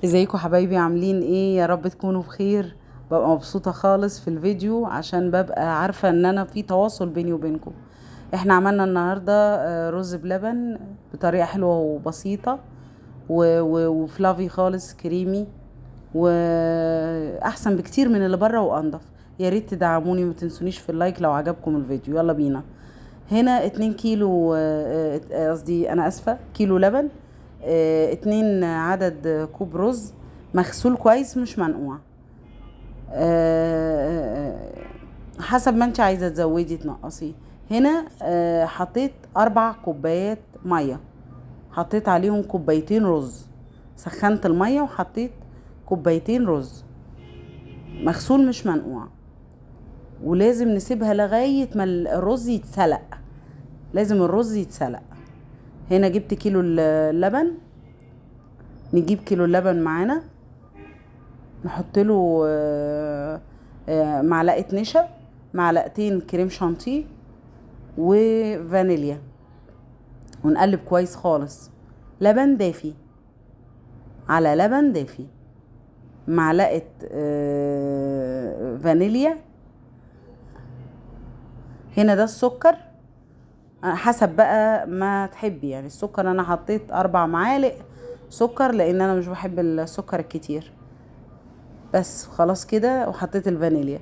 ازيكم حبايبي؟ عاملين ايه؟ يا رب تكونوا بخير. ببقى مبسوطة خالص في الفيديو عشان ببقى عارفة ان انا في تواصل بيني وبينكم. احنا عملنا النهاردة رز بلبن بطريقة حلوة وبسيطة وفلافي خالص، كريمي، واحسن بكتير من اللي بره وانضف. يا ريت تدعموني وما تنسونيش في ال like لو عجبكم الفيديو. يلا بينا. هنا 2 كيلو، قصدي انا اسفة، كيلو لبن، 2 عدد كوب رز مغسول كويس مش منقوع، حسب ما انت عايزة تزودي تنقصي. هنا حطيت 4 كوبايات مية، حطيت عليهم كوبايتين رز، سخنت المية وحطيت كوبايتين رز مغسول مش منقوع. ولازم نسيبها لغاية ما الرز يتسلق، لازم الرز يتسلق. هنا جبت كيلو اللبن، نجيب كيلو اللبن معانا، نحط له معلقة نشا، معلقتين كريم شانتيه وفانيليا، ونقلب كويس خالص. لبن دافي على لبن دافي، معلقة فانيليا. هنا ده السكر حسب بقى ما تحبي، السكر انا حطيت 4 معالق سكر لان انا مش بحب السكر الكتير، بس خلاص كده. وحطيت الفانيليا.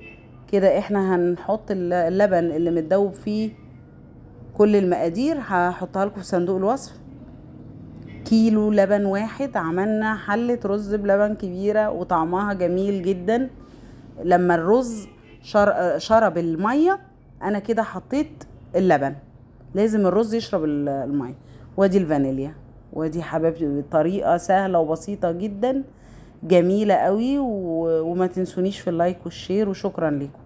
كده احنا هنحط اللبن اللي متدوب فيه كل المقادير، هحطها لكم في صندوق الوصف. كيلو لبن واحد عملنا حلة رز بلبن كبيرة وطعمها جميل جدا. لما الرز شرب المية انا كده حطيت اللبن، لازم الرز يشرب المية. وادي الفانيليا، وادي حبايبتي بطريقة سهلة وبسيطة جدا، جميلة قوي. وما تنسونيش في ال like وال share، وشكرا لكم.